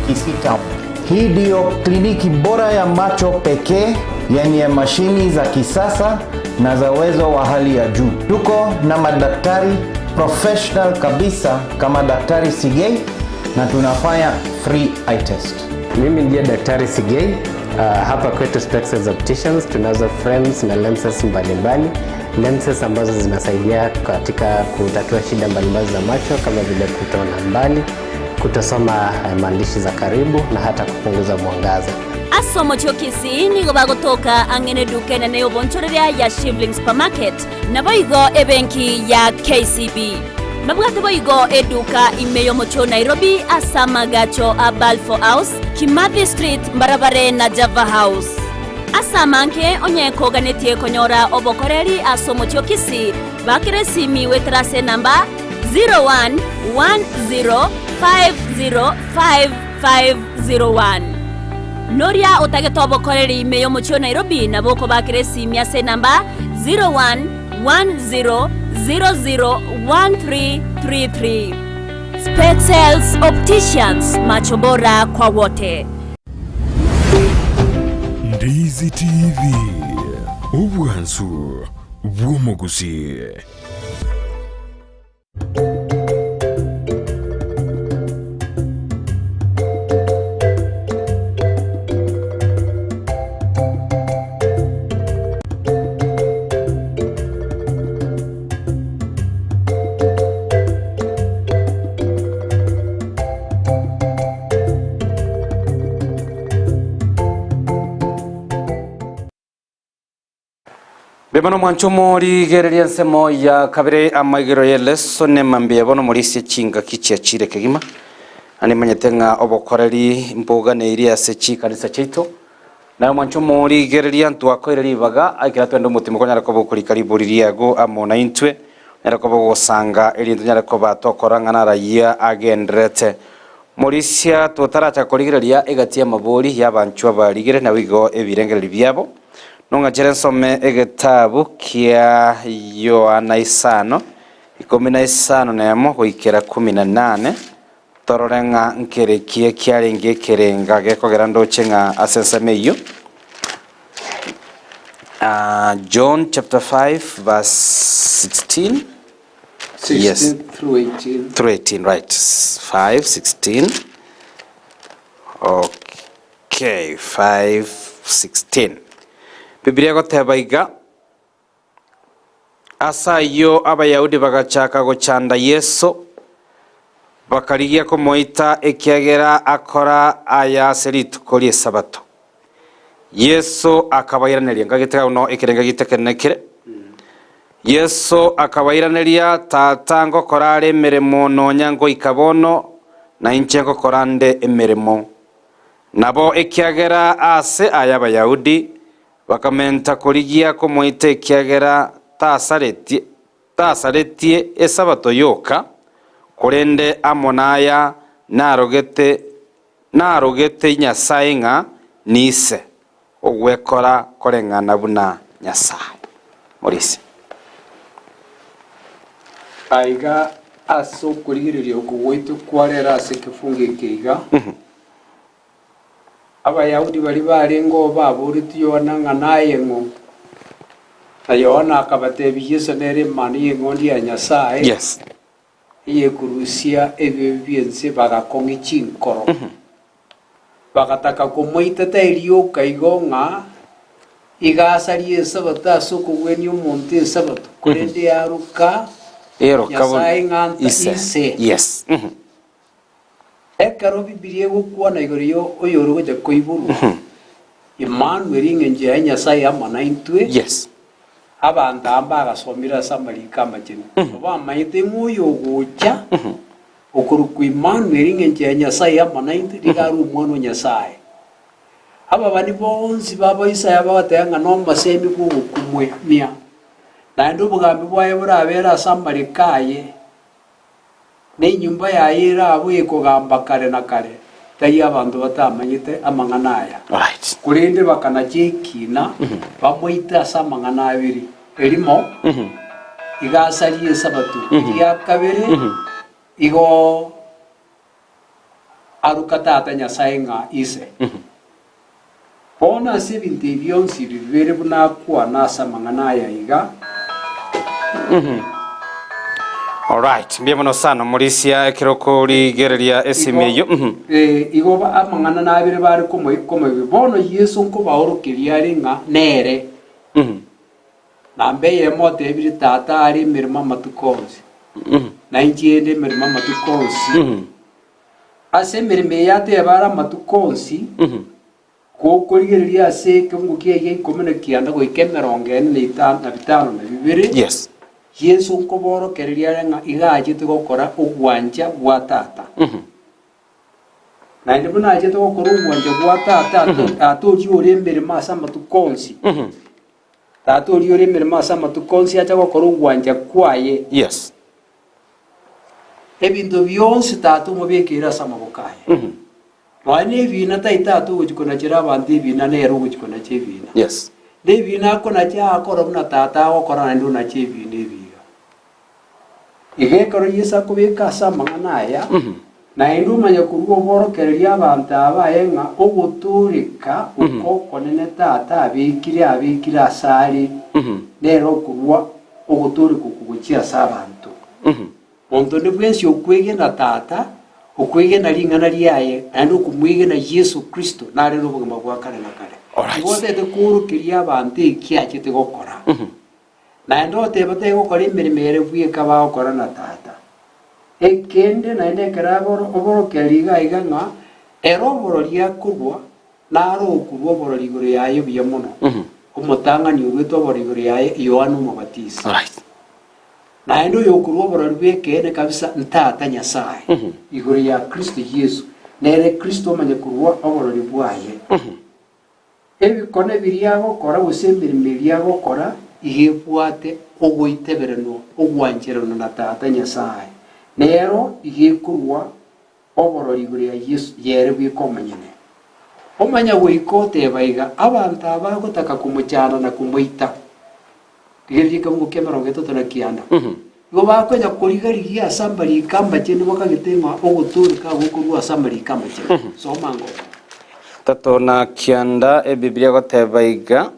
Kisii Town. Hii ndiyo kliniki bora ya macho pekee yenye mashini za kisasa na za uwezo wa hali ya juu. Tuko na madaktari professional kabisa kama Daktari Sigei na tunafanya free eye test. Mimi ndiye Daktari Sigei. Hapa kwetu Spexels Opticians tunazo frames na lenses mbalimbali, lenses ambazo zinasaidia katika kutatua shida mbalimbali za macho kama vile kutoona mbali, kutosoma maandishi za karibu na hata kupunguza mwangaza. Ase omochie o Kisii nigo bagotoka ang'e neduka enene y'obonchoreria ya Shivling Supermarket, naboigo ebenki ya KCB. Babwate boigo eduka ime y'omochie o Nairobi ase amagacho a Balfour House, Kimathi Street mbarabare na Java House. Ase amange onye koganetie konyora obokoreri ase omochie o Kisii, bakera esimi goetera ase enamba 0110505501. Noria otagete obokoreri ime y'omochie o Nairobi nabo okobakera esimi ase enamba 0110001333. Spexels Opticians, macho bora kwa wote. Ndizi TV, obwansu bw'omogusii. Mbuya mono mwanche omorigereria ensemo ya kabere amaigero y'eleso nema mbuya bono morisie chingaki chiachire kegima. Na nimanyete ng'a obokoreri mboganeirie ase chikanisa chiaito. Naye mwanche omorigereria ntwakoire ribaga ekero twende omotimo konyara koba okorika ribori riago amo naintwe, onyare koba ogosanga erinde tonyare koba tokora ng'a narayia agendererete. Morisia totarachaka korigereria egati y'amabori y'abanchwa barigere naboigo ebirengererio biabo. Nong'achere nsome egetabu kia Yohana isano, ikomi na isano nemo goikera kumi na nane, torore ng'a nkereki ekiarenge ekerenga gekogera ndoche ng'a ase ensemo eyio. John chapter 5 verse 16. Yes. 16 through 18. Through 18, right. 5, 16. Okay, 5, 16. Biblia egoteba iga, Ase ayio Abayahudi bagachaka gochanda Yeso, bakarigia komoita ekiagera akora aya ase rituko ri'Esabato. Yeso akabairaneria, nkagete gauno ekerenga gito ekenene kere. Yeso akabairaneria, Tata ngokora are emeremo nonya ngoika bono, na inche ngokora nde emeremo. Nabo ekiagera aase aya Abayahudi bakamenta korigia komoita ekiagera tasaretie tasaretie Esabato yoka, korende amo naya narogete Narogete Nyasae ng'a nise ogwekora koreng'ana buna Nyasae. Morisia. Aiga ase okorigereria oko gwaito kwa rero ase ekefungo eke iga, Abayahudi baria barengeo baboretie Yohana ng'a naye ng'o? Na Yohana akabatebia Yeso nere Emanu y'Eng'ondi ya Nyasae. Yes. Eyekurusia ebibe bi'ense bagakong'ia chinkoro, bagataka komoita terioka igo ng'a iga asarie Esabato ase okogwenia omonto Esabato, korende yaroka Eroka Nyasae ng'a nta ise. ise. Yes. Ekero Bibilia egokwana igoro ya oyore gocha koiborwa, Imanueli, eng'encho yaye Nyasae amo naintwe, Yes. Abanto aba mbagasomire ase amariiko amachenu, bamanyete ng'a oyo ogocha, okorokwa Imanueli, engencho ya Nyasae amo naintwe, nigo are Omwana o Nyasae. Ababani bonsi b'Abaisaya bagateba ng'a nomosemi bw'ogokumia, naende obogambi bwaye borabere ase amareko aye. Na enyomba yaye erabe ekogamba kare na kare, tari abanto batamanyete amang'ana aya, Right. korende bakanacha ekiina, bamoite ase amang'ana abere, erimo, iga asarie Esabato, eria kabere, igo. Aroka Tata Nyasae ng'a Ise. Bono ase ebinto ebi bionsi bibere buna akwana ase amang'ana aya iga. Alright, mbuya mono sana omorisia ekero okorigereria esimi eyio. Mhm. Eh, igo ba- amang'ana nabere bare komo- komoigwa. Bono Yeso nkobaorokeria are ng'a nere. Mhm. Namba eyemo otebire, Tata are emeremo amatuko onsi, na inche inde emeremo amatuko onsi. Ase emeremo eye ateba are amatuko onsi, gokorigereria ase ekeungo kiaye gia ikomi na kianda goika emerongo ene na etano na bitano na bibere, Yes. Yeso nkoborokereria are ng'a iga achete gokora ogwancha gwa Tata. Naende buna achete gokora ogwancha gwa Tata, Tata oria ore emeremo ase amatuko onsi. Tata oria ore emeremo ase amatuko onsi acha gokora ogwancha kwaye. Yes. Ebinto bionsi Tata omobekeire ase amaboko aye. Nonya nebiina tai Tata ogochia konachera abanto ebiina nere ogochia konacha ebiina. Yes. Nebiina akonacha akore buna Tata agokora naende onache ebiina ebiga. Igo ekero Yeso akobeka ase amang'ana aya, naende omanye korua oborokereria abanto aba aye ng'a ogotooreka oko okonene Tata abekire abekire asare, nere okorua ogotooreka okwo gochia ase abanto. Monto onde bwensi okwegena Tata, okwegena ring'ana riaye, naende okomwegena Yeso Kristo, nare nobogima bwa kare na kare. Alright. Igo otagete koorokeria abanto eki achete gokora. Naende otebe tegokora emeremo ere bweka bagokora na Tata. Ekende naende ekero oborokereria iga iga ng'a ere oborori akorwa, naro okorwa oborori igoro yaye buya mono. Omotang'ani oruete oborori igoro yaye Yohana Omobatisi. Naende oyokorwa oborori bw'ekeene kabisa n'Tata Nyasae, igoro ya Kristo Yeso, nere Kristo omanye korwa oborori bwaye. Ebikone biria agokora gose emeremo eria agokora iga ebwate ogoiteberenwa ogwancheranwa na Tata Nyasae, nero iga ekorwa oborori igoro ya Yeso yere bweka omonyene. Omanya goika oteba iga, Abanto aba bagotaka komochanda na komoita. Rigereria ekeungo ki'emerongo etato na kianda. Igo bakonya koriga-rigia ase amariiko amachenu bakagete ng'a ogotooreka gokorwa ase amariiko amachenu. Soma ango. Tato na kianda Ebibilia egoteba iga,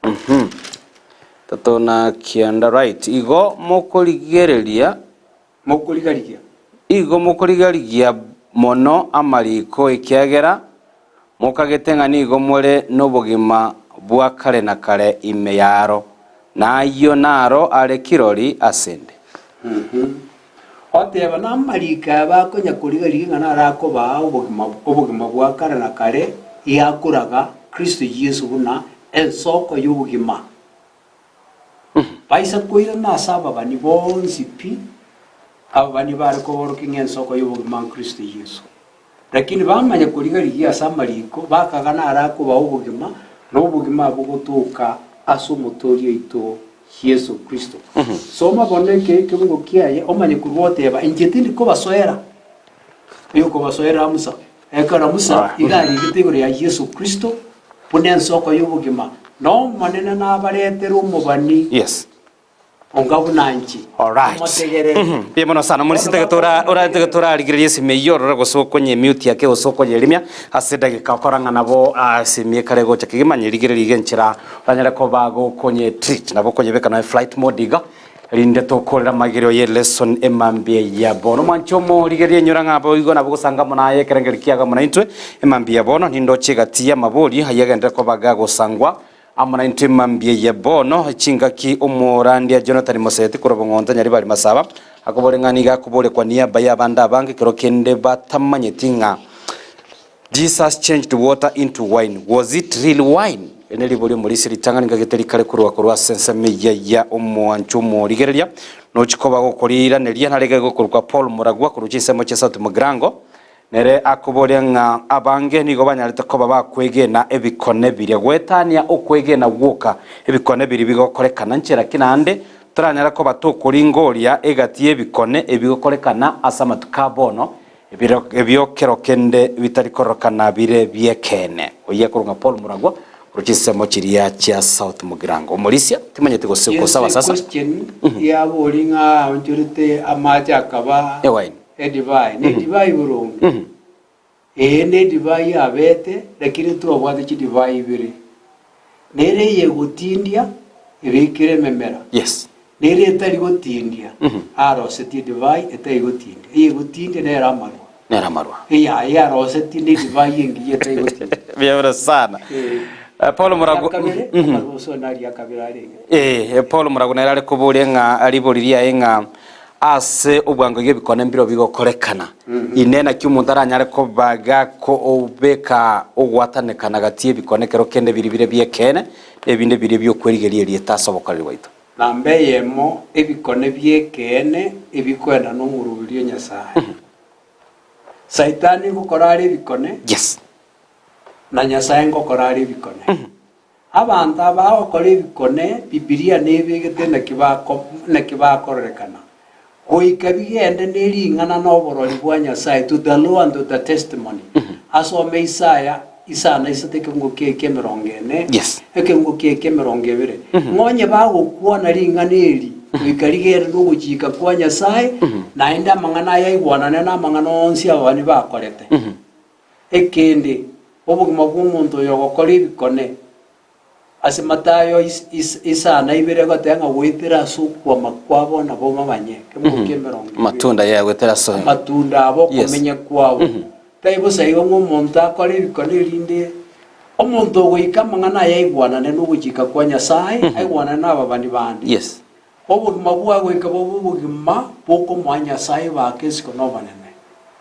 mhm, tato na kianda right, igo mokorigereria Mokoriga-rigia. Igo mokoriga-rigia mono amariiko, ekiagera mokagete ng'a nigo more nobogima bwa kare na kare ime yaro, na ayio naro are kirori asende. Oteba namariiko aya bakonya koriga-rigia ng'a naro akobaa obogima obogima bwa kare na kare, yakoraga Kristo Yeso buna ensoko y'obogima. Baisa koirana ase ababani bonsi pi, ababani bare koborokia ng'a ensoko y'obogima n'Kristo Yeso. Lakini bamanya koriga-rigia ase amariko, bakagana arakobaa obogima, na obogima abwo gotoka ase Omotoori oito Yeso Kristo. Soma bono eke ekeungo kiaye, omanye korwa oteba, Inche tindi kobasoera. Oyokobasoera Musa. Ekero Musa iga arigete igoro ya Yeso Kristo buna ensoko y'obogima, na Omonene nabaretere omobani Yes. onga buna inche, Alright. omotegerere. Mbuya mono sana Morisi ntagete ora ora torarigereria esimi eyio orore gose okonye mute ake gose okonyerimia ase edageka okora ng'a nabo ah, esimi ekare gocha kegima nyerigereria iga enchera oranyare koba gokonye treat nabo okonyebeka noe flight mode iga Rinde tokorera amaigerio ye lesson emambia ya bono. Mwanche omorigereria enyora ng'a boigo nabo gosanga amo naye ekerengerio kiago amo naintwe emambia ya bono. Nindoche egati y'amabori ayio agenderere koba gagosangwa amo naintwe emambia ya bono. Chingaki omorandia Jonathan Moseti korwa Bong'onto Nyaribari Masaba akobore ng'a nigo akoboria kwa niaba y'abande abange ekero kende batamanyeti ng'a Jesus changed water into wine, was it really wine? Eri neribori omorisia ritang'ani ngagete rikare korwa korwa ase ensemo eyia ya omwancho omorigereria, nochi koba gokoriiraneria narege gokorokwa Paul Muragwa korwa chinsemo chia South Mugirango, nere akoboria ng'a abange nigo banyarete koba bakwegena ebikone biria goetania okwegena gwoka ebikone biria bigokorekana nchera ki naende toranyare koba tokoringoria egati y'ebikone ebigokorekana ase amatuko a bono Ebiro ebio kero kende bitari kororokana bire bi'ekeene. Oyio akorwa ng'a Paul Muragwa korwa chinsemo chiria chia South Mugirango. Omorisia, timanyeti gose Yeso gosaba sasa. equestion yabori ng'a aonchorete amache akaba Ewaini. edivai. Ne edivai boronge. Ee, nedivai yabete, lakini ntwabwate chidivai ibere. Nere eyegotindia, ebekire ememera. Yes. Nere etari gotindia, arosetie edivai etari gotindia. Eyegotindia nere amarwa. Nere amarwa. Eyaye arosetie nedivai engiya etari gotindia. Mbuya sana. Eh. Eh, Paul Muragu. Eria kabere, amarwa gose naria akabere arenge. Eh, Paul Muragu nere are koboria ng'a ribori riaye ng'a Ase obwango iga ebikone mbiro bigokorekana. Inee naki omonto aranyare koba gakobeka ogwatanekana gati y'ebikone ekero kende biria bire bi'ekeene, na ebinde biria bi'okwerigeria erieta ase obokoreri bwaito? Namba eyemo, ebikone bi'ekeene ebikoenda nomoroberi o Nyasae. Saitani ngokora are ebikone, Yes. na Nyasae ngokora are ebikone. Abanto aba bagokora ebikone, Bibilia nebegete naki bako naki bakororekana. Goika bigende ne ring'ana na oborori bwa Nyasae, to the law and to the testimony. Asome Isaya isano isato ekeungo kiaye ki'emerongo ene, Yes. ekeungo kiaye ki'emerongo ebere. Ng'a onye bagokwana ring'ana eri, goika rigende nogochika kwa Nyasae, naende amang'ana aya aigwanane namang'ana onsi ababani bakorete. Ekende, obogima bw'omonto oyo ogokora ebikone ase Matayo isano na ibere egoteba ng'a goetera ase okwama kwabo nabo babanye, ekemogo ki'emerongo ebere. Amatunda ye goetera ase Amatunda abo Yes. okomenya kwabo. Tari bosa igo ng'a omonto akore ebikone erinde omonto ogoika amang'ana aya aigwanane nogochika kwa Nyasae, aigwanane nababani bande. Yes. Obogima bwa goika bobe obogima bw'okomoa Nyasae ebaka esiko na obonene.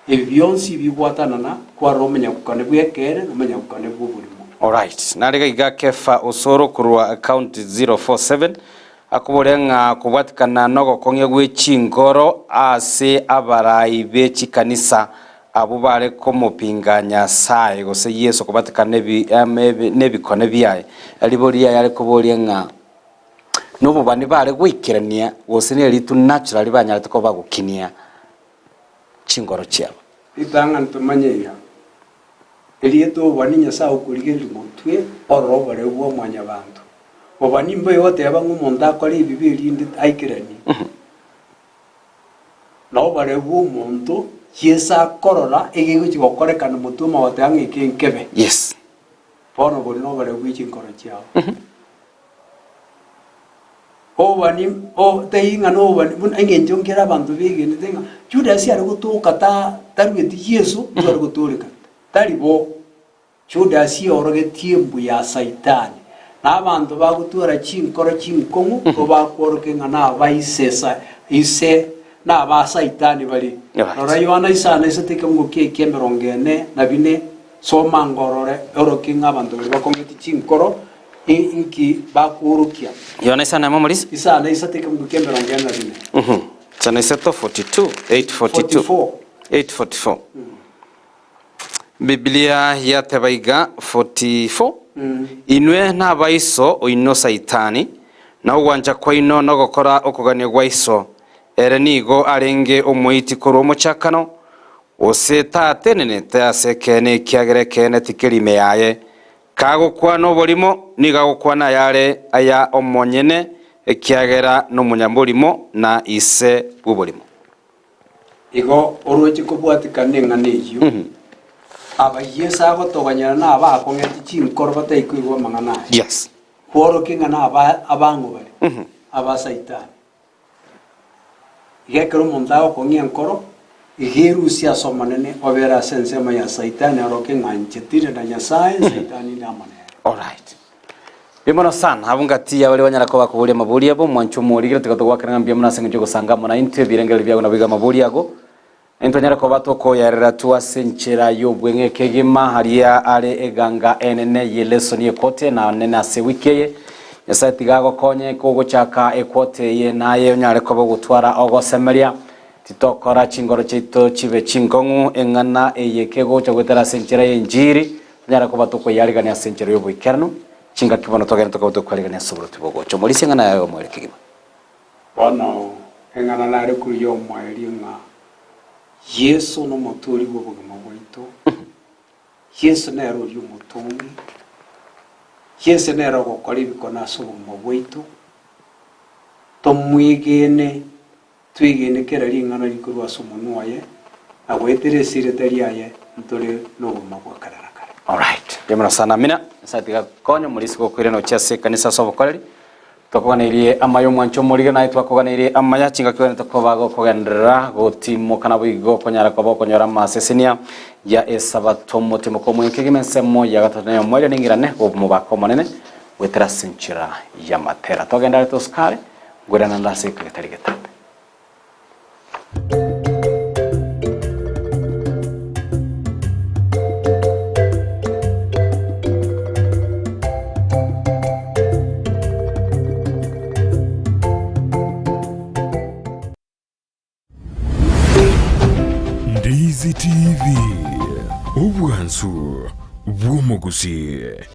Ebi bionsi bigwatanana kwarora omonyagukane bw'ekeene na omonyagukane bw'oborimo. Alright, nare gaiga Kefa Osoro korwa county 047 akoboria ng'a kobwatikana nogokong'ia gwe chingoro ase abarai be chikanisa abwo bare komopinga Nyasae gose Yeso kobwatikana nebikone biaye. Ribori riaye are koboria ng'a Nobobani bare goikerania gose neritu naturally banyarete koba bagokinia chingoro chiabo. Ritang'ani tomanye iga, erieta obobani Nyasae okorigereria motwe ororo oboreu bwa mwanyabanto. Bobani mboigo goteba ng'a omonto akore ebibe erinde aikeranie. Na oboreu bw'omonto Yeso akorora egegochia gokorekana motwe omogoteba ng'a eke nkebe. Yes. Bono boria noboreu bwe chinkoro chiao. Obobani o taiyo ng'a nobobani buna eng'encho nkere abanto begenete ng'a Judasi are gotoka ta tarueti Yeso nigo are gotooreka. Tari bo. Judasi eorogetie embu ya Saitani, na abanto bagotwara chinkoro chinkong'u nigo bakworokia ng'a nabaise sa ise naba Saitani bare. Right. Rora Yohana isano isato ekeungo kiaye ki'emerongo ene na bine, soma ngorore orokie ng'a abanto baria bakong'eti chinkoro Inki bakworokia? Yohana isano emo omorisia. Isano isato ekemunto kia emerongo ene na bine. Isano isato 42 842 44. 844 Biblia yateba iga 44 Inwe nabaiso oino Saitani, na ogwancha kwaino nogokora okogania gwa iso. Ere nigo arenge omoiti korwa omochakano, gose tatenenete ase ekeene ekiagera ekeene tikeri ime yaye. Kagokwana oborimo, nigo agokwana ayare aya omonyene, ekiagera nomonyaborimo na ise bw'oborimo. Igo oroche kobwatikana neng'ana eyio, aba Yeso agotogonyera na abakong'eti chinkoro batari koigwa amang'ana aya, Yes. kworokia ng'a naba abang'o bare, aba Saitani. Iga ekero omonto agokong'ia enkoro, iga erusie ase Omonene, obere ase ensemo ya Saitani aroke ng'a inche tindi na Nyasae, Saitani inde amo nere. Alright. Mbuya mono sana abwo ngati ya baria banyara koba bakoboria amabori abo, mwanche omorigere tiga togwakera ng'a mbuya mono ase eng'encho y'ogosanga amo naintwe ebirengererio biago naboigo amabori ago. Intwe tonyare koba tokoyerera tu ase enchera y'obweng'e kegima aria are eganga enene ye lesson y'equote na nene ase ewiki eye. Nyasae tiga agokonye kogochaka equote eye naye onyare koba ogotwara ogosemeria. Titokora chingoro chiaito chibe chinkong'u eng'ana eye kegocha goetera ase enchera y'enchiri tonyare koba tokoyarigania ase enchera y'oboikeranu. Chingaki bono togende tokoba tokwarigania ase oboroti bogocha. Omorisia eng'ana yaye omoerio kegima. Bono eng'ana nare koria omoerio ng'a Yeso nomotoori bw'obogima bwaito, Yeso nere oria omotongi, Yeso nere ogokora ebikone ase obogima bwaito, tomwegene, twegene kera ring'ana rikorwa ase omonwa oye. Na goetera esirete riaye ntore nobogima bwa kare na kare. Alright. Mbuya mono sana Amina. Nyasae tiga agokonye omorisia gokoirana gochia ase ekanisa ase obokoreri. Twakoganeirie amaya omwancho omorige naye twakoganeirie amaya chingaki ogende tokoba gokogenderera gotimoka naboigo okonyara koba okonyora amasesenia ya esabato omotimoka omwenke egima ensemo ya gatato na omoerio ning'irane gomobaka omonene goetera ase enchera y'amatera. Togende are tosukare ngoirana nde ase egeka getari getambe. Ndizi TV, obwansu bw'omogusii.